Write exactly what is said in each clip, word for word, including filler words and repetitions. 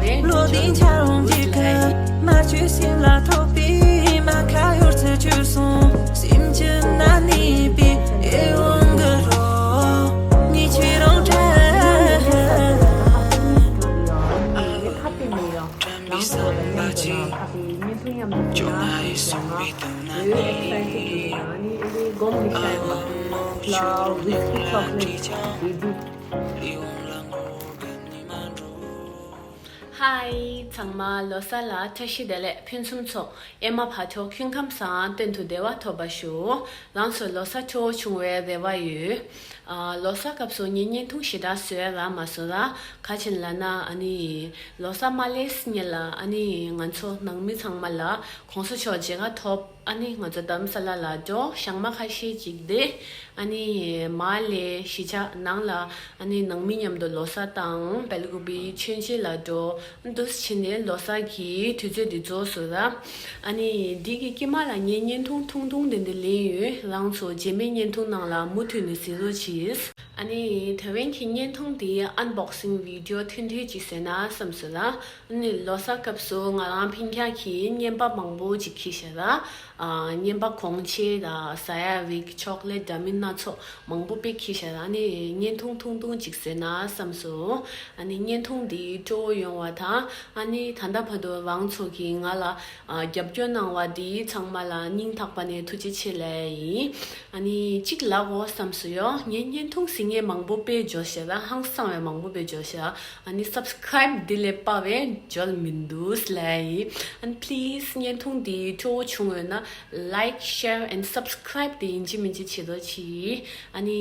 བློ་གདེང་འཆར་འོང་གི་ཁ། མ་བཅོས་སེམས་ལ་ཐོགས་པའི་མ་ཁ་ཡོར་ཚུལ་བཅོས་སོང་། སེམས་ཀྱི་ན་ནི་པའི་ཨེ་འོང་གི་རོ། ཉི་ཆུ་རང་འདྲ། ཁ་པའི་མི་ཡོང་། རང་ཚོ་ལ་མཉམ་དུ་ན་ཁ་པའི་བརྙན་ཐུང་མཉམ་དུ་བྱས་ན་ཡིན་ཟེར་ན། འོས་ཤིང་གི་འདུག་ན་ནི་ཨེ་ནི་སྒོམ་ནི་ཤ་ཡོད་པ་ལ་ཝིས་ཀི་ཆོག་ལེ་ཊི་དེ་འདི། ཧའི། ཚང་མ་ལོ་གསར་ལ་བཀྲ་ཤིས་བདེ་ལེགས། ཕུན་སུམ་ཚོགས། ཨེ་མ་བག་ཆགས་ཁྱོད་ཁམས་བཟང་། གཏན་དུ་བདེ་བ་ཐོབ་པར་ཤོག་རང་ཚོ་ལོ་གསར་སྤྲོ་བོ་བྱུང་བའི་རེ་བ་ཡོད། ཨ། ལོ་གསར་སྐབས་སུ་ངས་བརྙན་ཐུང་ཞེ་དྲག་བཟོས་རག་མ་སོང་ར། ག་ཅི་ལབ་ན་ཨ་ནི་ལོ་གསར་མ་སླེབས་སྔོན་ལ་ཨ་ནི་ང་ཚོ་ནང་མི་ཚང་མ་ལ་གོང་ས་མཆོག་མཇལ་ཁ་ཐོབ། ཨ་ནི་ང་ཚོ་རྡ་རམ་ས་ལ་ལ་འགྲོ། ཞག་མ་ཁ་ཤས་ཅིག་བསྡད། ཨ་ནི་མར་ལ་གཞིས་ཆགས་ནང་ལ་ཨ་ནི་ནང་མི་མཉམ་དུ་ལོ་གསར་དང་སྦེལ་ཀོབ་མཆོད་མཇལ་ལ་འགྲོ། འདུག་སེ་བྱས་ནས་ལོ་གསར་གྱི་དུས་ཚོད་འདི་རྫོགས་སོང་ར། ཨ་ནི་འདི་གི་དཀྱིལ་མ་ལ་ངས་བརྙན་ཐུང་ཐུང་ཐུང་དེ་འདྲ་ལེན་ཡོད། རང་ཚོ་རྗེས་མའི་བརྙན་ཐུང་ནང་ལ་མུ་མཐུད་ནས་གཟིགས་རོགས་གྱིས། ཨ་ནི་དེ་རིང་གི་བརྙན་ཐུང་འདི་ཨན་བོག་སིང་བི་ཌི་ཡོ་ཐུང་ཐུང་ཅིག་བཟོས་ན་བསམ་སོང་ར། ཨ་ནི་ལོ་གསར་སྐབས་སུ་ང་རང་ཕིང་ཁ་གི་བརྙན་པར་མང་པོ་ཅིག་འཁྱེར་ཤག་ར། ཨ། བརྙན་པར་གོང་ཆེ་དང་ཟ་ཡ་རིགས་ཆོག་ལེ་ཊི་འདྲ་མིན་སྣ་ཚོགས་མང་པོ་དཔེ་འཁྱེར་ཤག་ར། ཨ་ནི་བརྙན་ཐུང་ཐུང་ཐུང་ཅིག་བཟོས་ན་བསམ་སོང་། ཨ་ནི་བརྙན་ཐུང་འདི་སྤྲོ་བོ་ཡོང་བ་དང་། ཨ་ནི་ད་ལྟ་བར་དུ་རང་ཚོ་གིས་ང་ལ་ཨ་རྒྱབ་སྐྱོར་གནང་བ་འདི་ཚང་མ་ལ་སྙིང་ཐག་པ་ནས་ཐུགས་རྗེ་ཆེ་ལབ་ཡིན། ཨ་ནི་གཅིག་ལབ་དགོས་བསམ་སོང་ཡོ། ངས་བརྙན་ཐུང་གཟིགས་མཁན་མང་པོ་དཔེ་འབྱོར་ཤག་ར། ཧང་སང་བའི་མང་པོ་དཔེ་འབྱོར་ཤག་ཨ་ནི་སབ་སི་ཀ་རའིབ་འདི་ལས་དཔའ་བའི་འབྱོར་མི་འདུག་ལབ་ཡིན། ཨ་ནི་པི་ལི་སི་བརྙན་ཐུང་འདི་སྤྲོ་བོ་བྱུང་ཡོད་ན་ལའིཀ་ཤེར་ཨེན་སབ་སི་ཀ་རའིབ་དེ་ཡིན་གཅིག་མིན་གཅིག་བྱེད་རོགས་གྱིས། ཨ་ནི་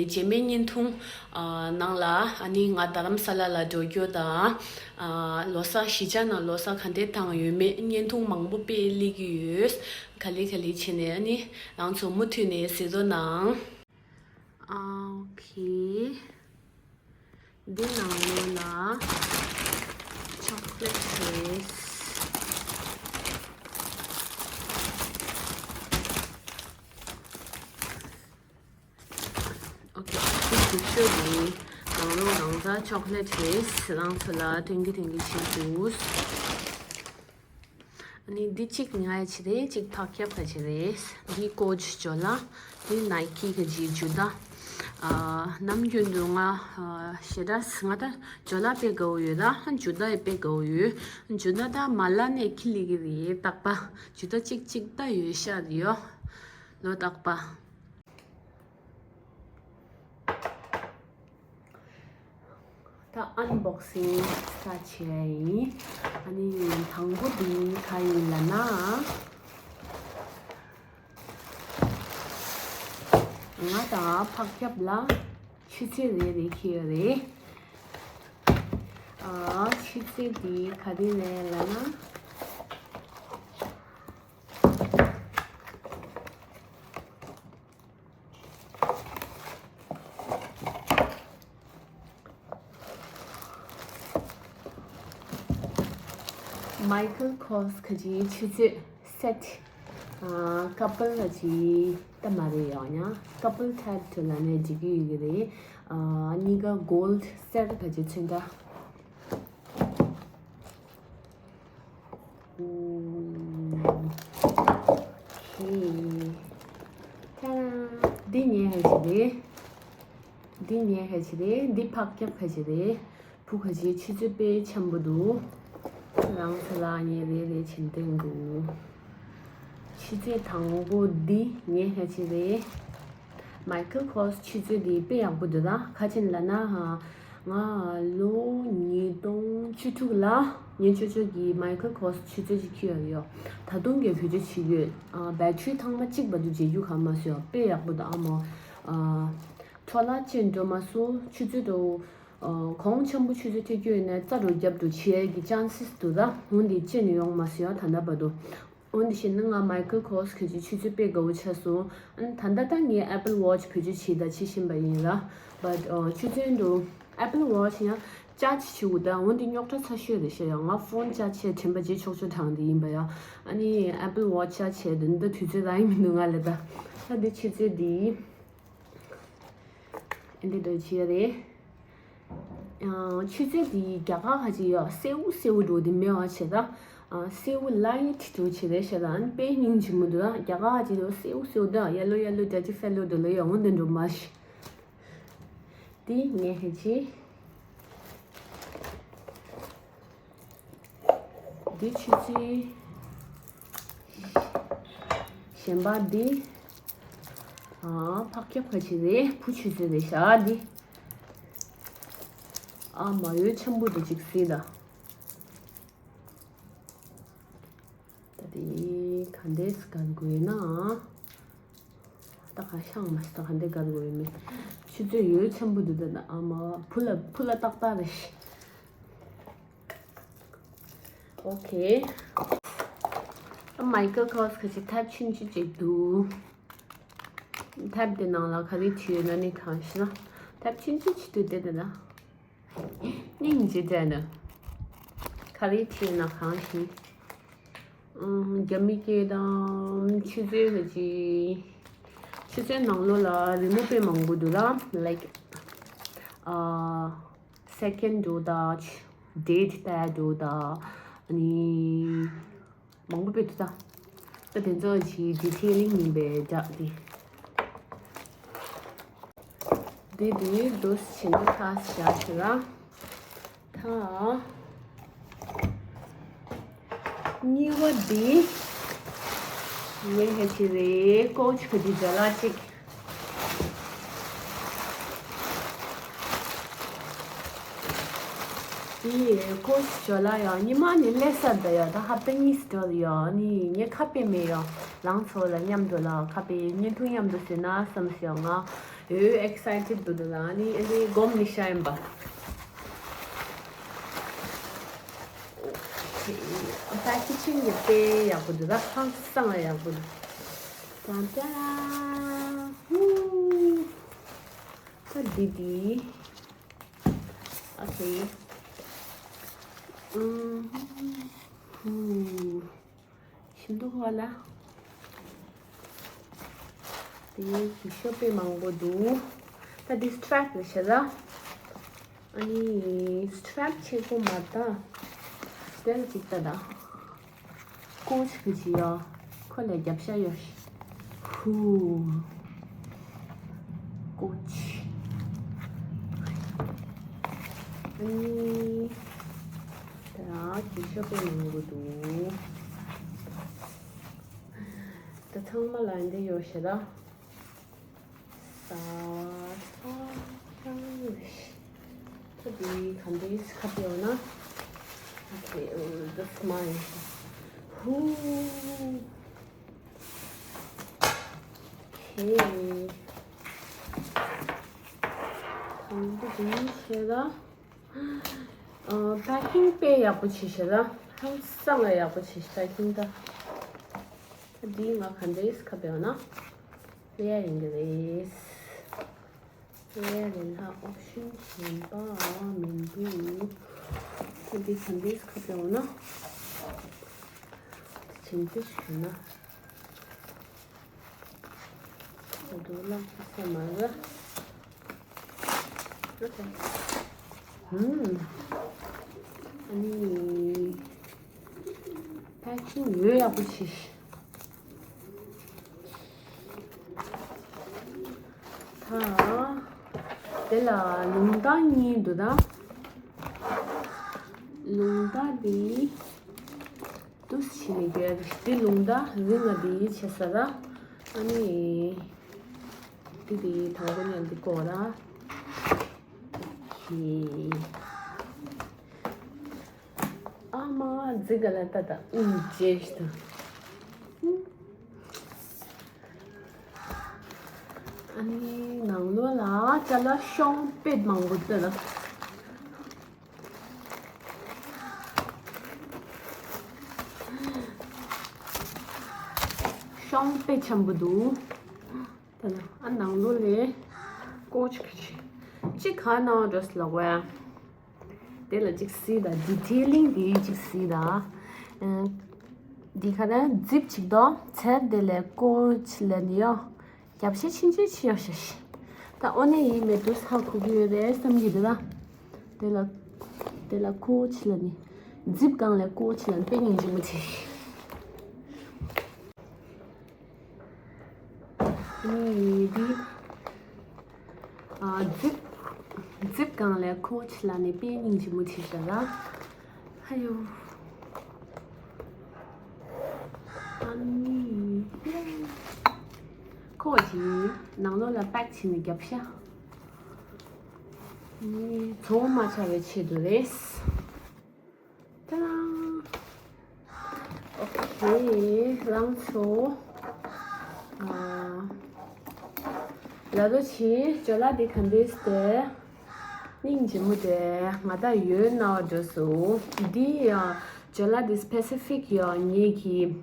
རྗེས་མའི་བརྙན་ཐུང་ཨ་ནང་ལ་ཨ་ནི་ང་རྡ་རམ་ས་ལ་ལ་འགྲོ་རྒྱུ་དང་། ཨ། ལོ་གསར་གཞིས་ཆགས་ནང་ལོ་གསར་ག་འདྲ་བཏང་ཡོད་མེད་བརྙན་ཐུང་མང་པོ་དཔེ་སླེབས་ཀྱི་ཡོད། ག་ལེ་ག་ལེ་བྱས་ནས་ཨ་ནི་རང་ཚོ་མུ་མཐུད་ནས་གཟིགས་རོགས་གནང་། ཨ། ཨོ་ཁེ། འདི་ནང་ལོགས་ལ་ཆོག་ལེ་ཊི་རེད། ཨོ་ཁེ། འདི་གཅིག་ཤོས་འདི་ནང་ལོགས་རང་ཚ་ཆོག་ལེ་ཊི་རེད། རང་ཚོ་ལ་སྟོན་གྱི་སྟོན་གྱི་བྱེད་འདུག་ཨ་ནི་འདི་གཅིག་ཉར་ཡ་ཅིག་རེད། གཅིག་ཕག་སྐྱག་ག་ཅིག་རེད། འདི་ཀོ་ཅི་ཇོ་ལ། འདི་ནའི་ཀི་ག་ཅིག་ཇུ་ཏ། ཨ། ནམ་རྒྱུན་དུ་ང་ཨ་ཞེ་དྲག་ང་ད་ཇོ་ལ་དཔེ་དགའ་བོ་ཡོད་ད། ཇུ་ཏ་ཡི་དཔེ་དགའ་བོ་ཡོད། ཇུ་ཏ་ད་མ་ལ་ནས་ཁྱི་ལི་གི་རེད་རྟག་པ། ཇུ་ཏ་གཅིག་གཅིག་ད་ཡོད་ཤག་རེད་ཡོ། ལོ་རྟག་པ། ད་ཨན་བོག་སིང་ས་བྱས་ཡིན། ཨ་ནི་དང་པོ་འདི་ག་ཡིན་ལབ་ན། ང་དང་ཕག་སྐྱག་ལ་ཆུ་ཚོད་རེ་རེ་འཁྱེར་ཡོད་རེད། ཨ། ཆུ་ཚོད་འདི་ག་རེ་རེད་ལབ་ན། མའི་ཁལ་ཁོར་སི་ག་ཅིག་ཆུ་ཚོད་སེ་ཊི། ཨ། ཀ་པལ་ག་ཅིག་ད་མ་རེད་ཡོ་ཉ། ཀ་པལ་ཐེ་ཊི་ལབ་ནས་འགྲིག་གི་ཡོད་ཀྱི་རེད། ཨ། གཉིས་ཀ་གོལ་ཌི་སེར་ག་ཅིག་ཚོན་ཁྲ། ཨོ་ཁེ། ཏ་ར། འདི་ངའི་ཧེ་ཅི་རེད། འདི་ངའི་ཧེ་ཅི་རེད། འདི་ཕག་སྐྱག་ཧེ་ཅི་རེད། བུ་ཁ་ཅིག་ཆུ་ཚོད་དཔེ་འཆམ་པོ་འདུག་རང་ཚོ་ལ་ངས་རེ་རེ་བྱིན་སྟོན་འདུག་ཆུ་ཚོད་དང་པོ་འདི་ངའི་ཧེ་ཅི་རེད། མའི་ཁལ་ཁོར་སི་ཆུ་ཚོད་འདི་དཔེ་ཡག་པོ་འདུག་ད་ག་ཅི་ལབ་ན་ཧ། ང་ལོ་ཉིས་སྟོང་བཅུ་དྲུག་ལ་ངའི་ཅོ་ཅོ་གིས་མའི་ཁལ་ཁོར་སི་ཆུ་ཚོད་ཅིག་ཁྱེར་ཡོད་ཡོ། ད་དུང་གི་བེད་སྤྱོད་བྱེད་ཀྱི་ཡོད། ཨ། བེ་ཊི་རི་ཐེངས་མ་གཅིག་བར་དུ་བརྗེ་རྒྱུ་ག་མ་སོང་ཡོ། དཔེ་ཡག་པོ་འདུག་ཨ་མོ། ཨ། འཕྲོ་བརླག་ཅན་འགྲོ་མ་སོང་ཆུ་ཚོད་དུ། ཨ། གོང་འཆམ་པོ་ཆུ་ཚོད་ཐེབས་ཀྱི་ཡོད་ནས་རྩ་རུ་རྒྱབ་ཏུ་བྱེད་ཡས་ཀྱི་ཅན་སིས་འདུག་ད་འོན་ཏེ་ཅན་ཡོང་མ་སོང་ཡོ་ད་ལྟ་བར་དུ། འོན་ཏེ་བཤད་ན་ང་མའི་ཁལ་ཁོར་སི་ག་ཅིག་ཆུ་ཚོད་དཔེ་དགའ་བོ་ཆགས་སོང་། ཨ་ནི་ད་ལྟ་ད་ངས་ཨེ་པལ་ཝོ་ཆི་བེད་སྤྱོད་བྱེད་ད་བྱེད་བཞིན་པ་ཡིན་ར། བཊ་ཨ་ཆུ་ཚོད་དུ་ཨེ་པལ་ཝོ་ཆི་ཡང་ཅར་ཇི་བྱེད་དགོས་ད་འོན་ཏེ་རྙོག་དྲ་ཚ་ཤོས་རེད་ཤག་ཡ། ང་ཕོན་ཅར་ཇི་བྱས་དྲན་པ་བརྗེད་ཆོག་ཆོག་གྲངས་དེ་ཡིན་པ་ཡ། ཨ་ནི་ཨེ་པལ་ཝོ་ཆི་ཅར་ཇི་བྱས་དེ་འདི་དུས་ཚོད་རག་གི་མི་འདུག་ང་ལ་ད། ད་འདི་ཆུ་ཚོད་འདི་ཨེ་འདི་འདྲ་བྱས་རེད། ཆུ་ཚོད་དེ་རྒྱ་གར་ཁ་ཅིག་ཡོད་སེའུ་སེའུ་འགྲོ་དེ་མེད་བ་བྱས་ད། སེའུ་ལ་ཡི་ཐི་འགྲོ་བྱས་རེད་བྱས་ད། ཨན་པེ་སྙིང་རྗེ་མོ་འདུག་ད། རྒྱ་གར་ཁ་ཅིག་ཡོད་སེའུ་སེའུ་ད་ཡ་ལོ་ཡ་ལོ་ཇ་ཅི་ཧྥེ་ལོ་འདུག་ལོ་ཡ་འོན་ཏེ་འགྲོ་མ་ཤི། དེ་ངས་ཧེ་ཅི། འདི་ཆུ་ཚོད། གཞན་པ་འདི། ཨ་ཕག་སྐྱག་ཁ་ཅིག་རེད། བུ་ཆུ་ཚོད་རེད་ཤག་འདི། ཨ་མ་ཡོད་ཆེན་པོ་འདུག་ཅིག་གཟིགས་དང་། ད་འདི་ག་འདྲས་གར་དགོས་ན། ད་ག་ཤང་མ་ཤི་ད་ག་འདྲས་གར་དགོས་ཡོད་མེད། ཆུ་ཚོད་ཡོད་ཆེན་པོ་འདུག་ད་ན་ཨ་མ་བུ་ལ་བུ་ལ་ཏག་ཏག་རེད་ཤག་ཨོ་ཁེ། མའི་ཀལ་ཁོར་སི་ཁ་ཅིག་ཐབ་ཆུང་ཆུང་ཅིག་འདུག་ཐབ་དེ་ནང་ལ་ག་རེ་བྲིས་ཡོད་ན་ནི་གང་ཤེས་ན། ཐབ་ཆུང་ཆུང་ཅིག་འདུག་དེ་དེ་ན། སྙིང་རྗེ་དྲན་ནས། ག་རེ་བྲིས་ཡོད་ན་གང་ཤེས། ཨང་རྒྱ་མི་སྐད་དང་ཆུ་ཚོད་ག་ཅིག་ཆུ་ཚོད་ནང་ལོགས་ལ་རི་མོ་དཔེ་མང་པོ་འདུག་ལ། ལའིཀ་ཨ། སེ་ཀེན་འགྲོ་ད། ཌེ་ཊི་ལྟ་འགྲོ་ད། ཨ་ནི་མང་པོ་དཔེ་འདུག་ད། ད་དེ་ཚོ་ཅིག་ཌི་ཊེ་ལིང་ཡིན་པའི་འདྲ་དེ། དེ་དེ་འདུག་བྱས་ནས་ཁ་བཞག་བྱས་ལ། ད། གཉིས་པ་འདི། ངས་ཧེ་ཆི་རེད་ཀོ་ཆི་ག་དེ་ཇ་ལ་གཅིག་དེ་ཀོ་ཆི་ཇ་ལ་ཡང་ཉི་མ་ནི་ལས་ས་འདི་ཡང་ད་ཧབ་ཏ་གཉིས་སུ་འགྲོ་ཡང་ནི་ངས་ཁ་དཔེ་མེད་ཡང་ལང་ཚོ་ལ་མཉམ་དུ་ལ་ཁ་དཔེ་བརྙན་ཐུང་མཉམ་དུ་བཟོས་ན་བསམ་སོང་ང་། ཡོད་ཨེག་སའི་ཊེཌ་འདུག་ད་ལ་ནི་ཨ་ནི་སྒོམ་ནི་ཤ་ཡིན་པ། ཨོ་ཁེ། ཕེ་ཀེ་ཇིང་གི་དཔེ་ཡག་པོ་འདུག་ད་ཧང་སང་ཡག་པོ་འདུག་ད་ད། ཧུ། ད་འདི་འདི། ཨོ་ཁེ། ཨུམ། ཧུ། ཤིན་ཏུ་ཧོ་ལ། དེ་གི་ཤོ་པེ་མང་པོ་འདུག་ད་འདི་སི་ཊེ་རེབ་རེད་ཤག་ལ། ཨ་ནི་སི་ཊེ་རེབ་ཆེན་པོ་མ་ད། དེ་ལ་ཅིག་ད་ད། ཀོ་ཆི་གི་ཅི་ཡ། ཁོ་ལ་རྒྱབ་ཤ་ཡོད་ཤག་ཧུ། ཀོ་ཆི། ཨ་ནི། ད་གི་ཤོ་པེ་མང་པོ་འདུག་ད་ཚང་མ་ལ་འདི་ཡོད་ཤག་ད། ས་ཁྲ་ཁྲ་རེད། ད་འདི་ག་འདྲའི་ཁ་དཔེ་ཡོད་ན། ཨོ་ཁེ། ཨོ། This is mine. ཧུ། ཨོ་ཁེ། གང་འདྲ་འདི་ཤེས་ལ། ཨ། པེ་ཀིང་དཔེ་ཡག་པོ་བྱས་ཤག་ལ། ཧང་སང་ལ་ཡག་པོ་བྱས་ཤག་པེ་ཀིང་ད། འདི་ང་ག་འདྲས་ཁ་བེའོ་ན། ལེ་ཡ་ཡིན་གི་རེད། ལེ་ཡ་ཡིན་ཧ་ཨོབ་ཤན་གཞན་པ་མི་འདུག་འདི་ག་འདྲས་ཁ་བེའོ་ན། འདི་ཆེན་པོ་ཞིག་ན། འདུག་ལ་ས་མ་ར། ཨོ་ཁེ། ཧུམ། ཨ་ནི། པེ་ཀིང་ཡོད་ཡག་པོ་བྱས། ད། དེ་ལ་ལུང་རྟགས་གཉིས་འདུག་ད། ལུང་རྟགས་འདི། ཏུས་ཕྱི་ནས་རྒྱལ་དེ་ལུང་ད་རིང་ང་དེ་ཡིད་ཆེས་ས་ད། ཨ་ནི། དེ་དེ་དང་པོ་ཉལ་དེ་གོ་ད། ཧི། ཨ་མ་རྫི་ག་ལ་ད་ད་ཨིན་ཇེ་ཤི་ད། ཨ་ནི་ནང་ལོགས་ལ་ཅ་ལག་ཤོང་དཔེ་མང་པོ་འདུག་ལ། ཤོང་དཔེ་ཆེན་པོ་འདུག་ད་ནི་ཨ་ནང་ལོགས་ལས་ཀོ་ཆི་གི་ཆི་གཅིག་ག་ནང་འགྲོ་སི་ལ་གོ་ཡ། དེ་ལ་གཅིག་གཟིགས་དང་ཌི་ཊེ་ལིང་དེ་གཅིག་གཟིགས་དང་། འདི་ག་ན་ཛིབ་གཅིག་དང་ཚེར་དེ་ལས་ཀོ་ཆི་ལ་ནི་ཡོ། རྒྱབ་ཤ་ཆུང་ཆུང་ཆི་ཡོ་ཤ་ཤི། ད་ཨོ་ནེ་ཡིན་མེད་དུ་ས་ཁུག་ཡོད་རེད་བསམ་གྱི་འདུག་ད། དེ་ལ་དེ་ལ་ཀོ་ཆི་ལ་ནི་ཛིབ་གང་ལ་ཀོ་ཆི་ལ་ནི་དཔེ་སྙིང་རྗེ་མོ་ཆེ། ནི་འདི་ཨ་ཛིབ་ཛིབ་གང་ལ་ཀོ་ཆི་ལ་ནི་དཔེ་སྙིང་རྗེ་མོ་ཆེ་ཤ་ལ། ཧ་ཡོ། ཨ་ནི་ཁོ་ཅི་ནང་ལོགས་ལ་པེག་བྱས་ནས་རྒྱབ་ཤ། ནི་ཚོང་མ་ཆགས་པའི་ཆེད་དུ་རེད། ཏ་ད། ཨོ་ཁེ། ལང་ཚོ། ཨ། ལ་དོ་ཆི་ཇོ་ལ་དེ་ག་འདྲས་ཏེ། སྙིང་རྗེ་མོ་དེ་ང་ད་ཡོད་ན་བ་འགྲོ་སོ། འདི་ཡང་ཇོ་ལ་དེ་སི་པེ་སི་ཕིག་ཡང་ངེད་ཀྱི་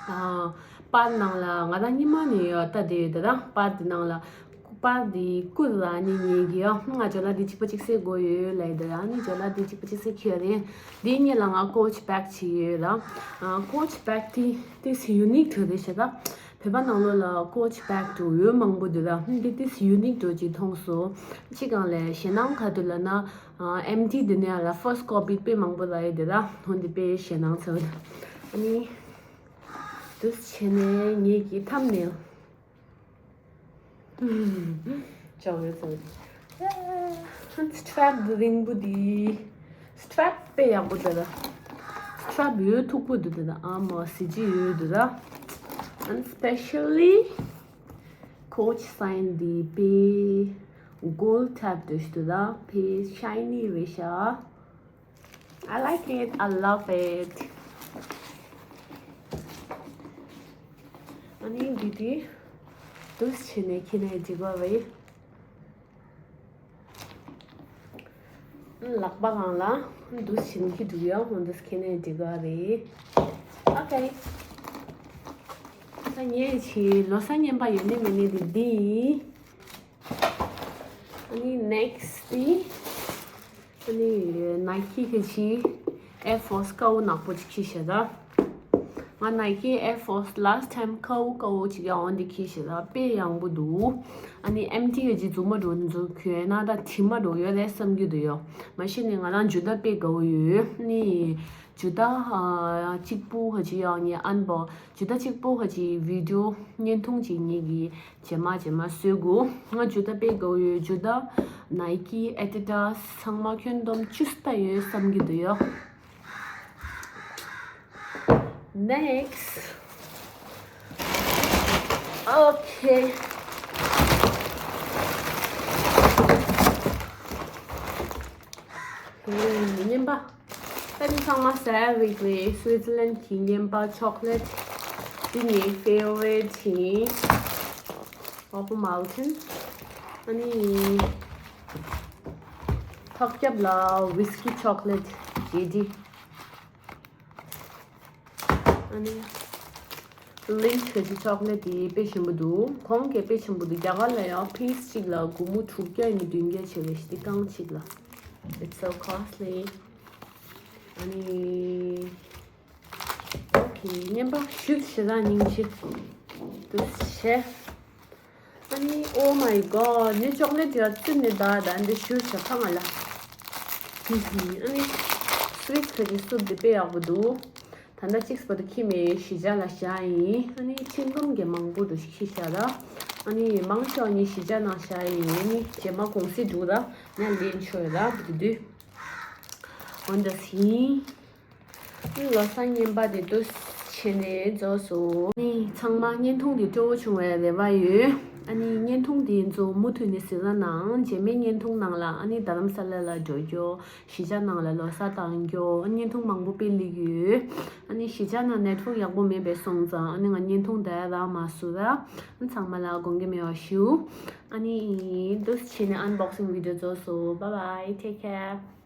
ཨ། པར་ནང་ལ་ང་ད་ཉི་མ་ནས་ཡོད་ལྟ་དེ་ཡོད་ད། པར་དེ་ནང་ལ་པར་དེ་ཀུ་ལ་ནི་ངེད་ཀྱི་ཡང་ང་ཇོ་ལ་དེ་གཅིག་པ་གཅིག་སེ་དགོས་ཡོད་ལ་ཡོད་ད། ནི་ཇོ་ལ་དེ་གཅིག་པ་གཅིག་སེ་ཁྱེར་རེད། དེ་གཉིས་ལ་ང་ཀོ་ཆི་པེག་བྱས་ཡོད་ལ། ཨ། ཀོ་ཆི་པེག་དེ་དེ་སི་ཡུ་ནིག་དུ་རེད་ཤ་ད། བོད་པ་ནང་ལོགས་ལ་ཀོ་ཆི་པེག་དུ་ཡོད་མང་པོ་འདུག་ལ། འདི་དེ་སི་ཡུ་ནིག་དུ་ཅིག་མཐོང་སོང་། ཅི་གང་ལས་ཞེད་སྣང་ག་དུ་ལ་ན། ཨ། ཨེམ་ཏི་དེ་ནས་ལ་ཕར་སི་ཊི་ཀོ་པི་དཔེ་མང་པོ་ལ་ཡོད་དེ་ལ། ཧོན་དེ་དཔེ་ཞེད་སྣང་ཚ་བོ་འདུག་ཨ་ནི། དུས་བྱས་ནས་ངེད་ཀྱི་ཐམ་ནེལ། ཅོག་ཡོད་ཚོད། སི་ཊེ་རེབ་རིང་པོ་འདི། སི་ཊེ་རེབ་དཔེ་ཡག་པོ་འདུག་ད། སི་ཊེ་རེབ་ཡོད་མཐུག་པོ་འདུག་ད། ཨ་མ་གཟི་བརྗིད་ཡོད་འདུག་ད། And specially Coach sign འདི་དཔེ་gold type འདུག་ད། དཔེ་shiny རེད་ཤག I like it. I love it. ཨ་ནི་འདི་དེ་དུས་བྱས་ནས་ཁྱེར་ནས་འགྲིག་པ་རེད། ལག་པ་གང་ལ་དུས་བྱས་ནས་ཁྱེར་འགྲོ་ཡ་འོང་དུས་ཁྱེར་ནས་འགྲིག་པ་རེད། ཨོ་ཁེ། ད་ངས་ཆེ་ལོ་གསར་རྔན་པ་ཡོད་ནི་མེད་ནི་དེ་འདི་ཡིན། ཨ་ནི་ནེག་སི་ཊི་དེ། ཨ་ནི་ནའི་ཀི་གི་ཆི་ཨེར་ཕོར་སི་དཀར་པོ་ནག་པོ་ཅིག་ཁྱེར་ཤག་ད། ང་ནའི་ཀི་ཨེར་ཕོར་སི་ལཱ་སི་ཊི་ཊའིམ་དཀར་པོ་དཀར་པོ་ཅིག་ཡང་འོང་དེ་ཁྱེར་ཤག་ད། དཔེ་ཡག་པོ་འདུག་ཨ་ནི་ཨེམ་ཊི་གི་ཆི་རྫུན་མ་འགྲོ་འཛུལ་གྱོན་ན་ད་དྲི་མ་འགྲོ་ཡོད་རེད་བསམ་གྱི་འདུག་ཡོ། མ་གཞི་ནས་ང་རང་ཇུ་ཏ་དཔེ་དགའ་པོ་ཡོད། ཨ་ནི་ཇུ་ཏ་ཨ་གཅིག་པུ་ཧ་ཅི་ཡང་ངས་ཨན་བོག་ཇུ་ཏ་གཅིག་པོ་ཧ་ཅི་བི་ཌི་ཡོ་བརྙན་ཐུང་ཅིག་ངེད་ཀྱི་རྗེས་མ་རྗེས་མ་བཟོ་དགོས། ང་ཇུ་ཏ་དཔེ་དགའ་པོ་ཡོད། ཇུ་ཏ་ནའི་ཀི་ཨེ་ཌི་ཌ་སི་ཚང་མ་ཁྱོན་བསྡོམས་བཅུ་ཙམ་ཡོད་བསམ་གྱི་འདུག་ཡོ། ནེག་སི་ཊི། ཨོ་ཁེ། རྔན་པ། ད་འདི་ཚང་མ་ཟ་ཡ་རིགས་རེད། སུའི་ཙི་ལན་གྱི་རྔན་པ་ཆོག་ལེ་ཊི། འདི་ངའི་ཕེ་ཝ་རི་ཊི་ཡིན། ཨོ་པོ་མའུན་ཊེན། ཨ་ནི་ཐོག་རྒྱབ་ལ་ཝིས་ཀི་ཆོག་ལེ་ཊི་ཇེ་ཌི། ཨ་ནི་ལིན་ཊི་གི་ཆོག་ལེ་ཊི་དེ་དཔེ་ཞིམ་པོ་འདུག་གོང་གི་དཔེ་ཞིམ་པོ་འདུག་རྒྱ་གར་ལ་ཡང་ཕིས་གཅིག་ལ་སྒོར་མོ་དྲུག་བརྒྱ་ཡིན་ན་བདུན་བརྒྱ་བྱས་པའི་ཞི་བདེ་རྐང་གཅིག་ལ། It's so costly. ཨ་ནི་ཨོ་ཁེ། རྔན་པ་ཞུ་ཞེ་དྲག་སྙིང་རྗེ་འདུག་བྱས། ཨ་ནི་oh my god ནི་ཅོག་ལེ་ཊི་ཡ་བཙུན་ནི་ད་ད་འདི་ཞུ་ཞེ་ཁ་ང་ལ། ཨ་ནི་སུ་ཝིཊ་གི་སུབ་འདི་དཔེ་ཡག་པོ་འདུག་ད་ལྟ་གཅིག་པོ་དེ་ཁྱི་མེད་ཞི་ཅ་ལ་བཞག་ཡིན། ཨ་ནི་ཆིང་ཀམ་གི་མང་པོ་འདུག་ཁྱི་བཞག་ད། ཨ་ནི་མང་ཤོས་ནི་ཞི་ཅ་ན་བཞག་ཡིན། ཨ་ནི་རྗེས་མ་གུང་སེང་འདུག་ད་ང་ལེན་ཆོག་ཡོད་ད་དེ་དུས། འོན་ཏེ་སིན། ལོ་གསར་རྔན་པ་དེ་འདུག་བྱས་ནས་རྫོགས་སོང་། ནི་ཚང་མ་བརྙན་ཐུང་འདི་སྤྲོ་བོ་བྱུང་བའི་རེ་བ་ཡོད། ཨ་ནི་བརྙན་ཐུང་དེ་ཚོ་མུ་མཐུད་ནས་གཟིགས་རོགས་གནང་། རྗེས་མའི་བརྙན་ཐུང་ནང་ལ་ཨ་ནི་རྡ་རམ་ས་ལ་ལ་འགྲོ་རྒྱུ། གཞིས་ཆགས་ནང་ལ་ལོ་གསར་བཏང་རྒྱུ། བརྙན་ཐུང་མང་པོ་དཔེ་སླེབས་ཡོད། ཨ་ནི་གཞིས་ཆགས་ནང་ནེཊ་ཝརཀ་ཡག་པོ་མེད་པས་སོང་ཙང་ཨ་ནི་ང་བརྙན་ཐུང་དེ་རག་མ་སོང་ར། ཨ་ནི་ཚང་མ་ལ་དགོངས་འགལ་མེད་པ་ཞུ། ཨ་ནི་འདུག་བྱས་ནས་ཨན་བོག་སིང་བི་ཌི་ཡོ་རྫོགས་སོང་། Bye bye, take care.